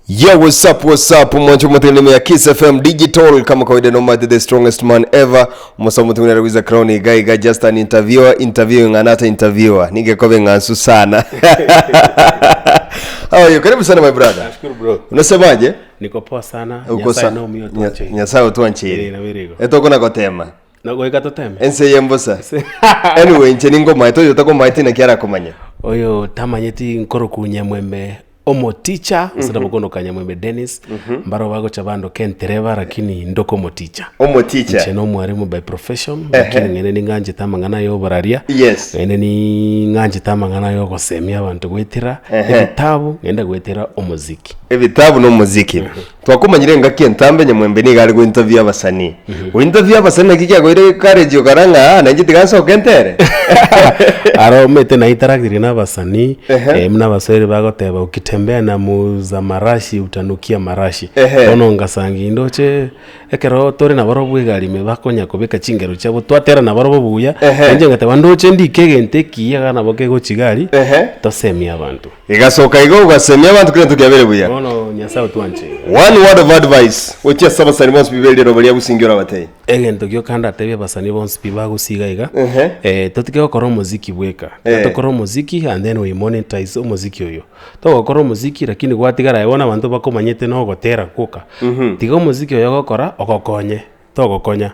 Yo, what's up, what's up? Mwancho mwatengeneme ya Kiss FM Digital kama kawaida no matter the strongest man ever. Musa mutumira Wiza Crown iga iga just an interviewer interviewing another interviewer. Ningekobe ng'ansu sana. How are you? Karibu sana my brother. Nashukuru bro. Unasemaje? Niko poa sana. Uko Nyasaye sa- no muyo Nya- twancheire. Nyasaye otwancheire. Eh, nabere igo. Etokona gotema. Na goika toteme. Ense yembosa. Anyway, inche ningomaete oyo otakomaete naki arakomanya. Oyo tamanyeti nkoroku Nyamwembe omoticha gose nabo konoka Nyamwembe Dennis mbaro bagocha bandoka entereba lakini ndoka omoticha. Omoticha. Inche nomwarimu by profession lakini ng'ende ning'anchete amang'ana ya oboraria Yes. ng'ende ning'anchete amang'ana ya ogosemia abanto goetera Ehe. ebitabu ng'ende goetera omoziki. Ebitabu na omoziki. Twakomanyire engaki entambe Nyamwembe nigo are gointerview abasanii. Gointerview abasanii naki kiakoire courage okara ng'a aa nainche tiga nsoke ntere. Aro omanyete na interactire na abasanii Ehe. eh, buna abaswahili bagoteba ukitembea na muuza marashi utanukia marashi. Ehe. Bono ngasangi ndoche ekero tore nabarobwo egari ime bakonya kobeka chingero chiabo twatera nabarobwo buya, Ehe. nainche ngateba ndoche ndike egento ekiya iga nabo kegochia iga aria, Ehe. tosemie abanto. Egasoka igo ogasemia abanto kera egento kiabere buya. Bono Nyasae otwanche. One word of advice gochia ase abasani bonsi pi be riroba ria Gusii orabatebie? Egento gioka ndatebie abasani bonsi pi bagusiga iga, Ehe. eh, totige gokora omoziki bweka. Eh. Tokore omoziki and then we monetize omoziki oyo. Togokora omoziki lakini gwatigara aye bono abanto bakomanyete na ogotera gwoka. Tiga omoziki oyo ogokora ogokonye, togokonya.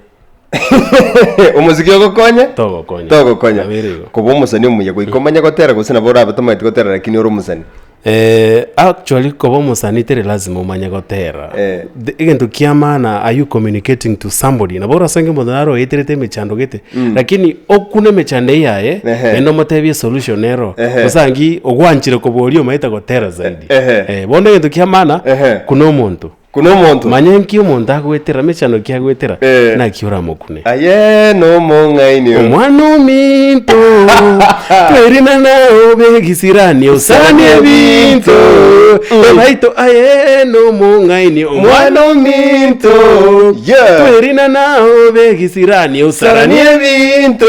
Omosike ogokonye? Togokonya. Togokonya. Nabo ere igo. Koba omosani omuya goika omanye gotera gose nabo orabe tomaeti gotera lakini ore omosani. Eh, actually koba omosani teri lazima omanye gotera. Eh. The- egento kia maana are you communicating to somebody nabo orasange omonto naro oeterete emechando gete lakini okune emechando eyio yaye Ehe. naende omotebie esolution nero Ehe. osangi ogwanchire koboria omaete gotera zaidi Ehe. Eh, bono egento kia maana Ehe. kuna omonto Kuna omonto. Manya inki omonto agoetera, mechando ki agoetera, Eh. naki oramokune. Aye nomong'aini oo. Omwana ominto, twerina nao begisirani osani ebinto, ebaito aye nomong'aini Omwana ominto, yeah. twerina nao begisirani osarani Sarani ebinto,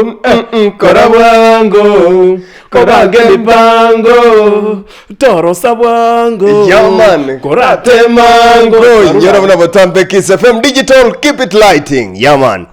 mm, mm, kora bwango. Kobange emipango, torosa bwango, Yeah, man. koratemango. Nyora buna botambe Kiss FM Digital, keep it lighting. Yeah, man.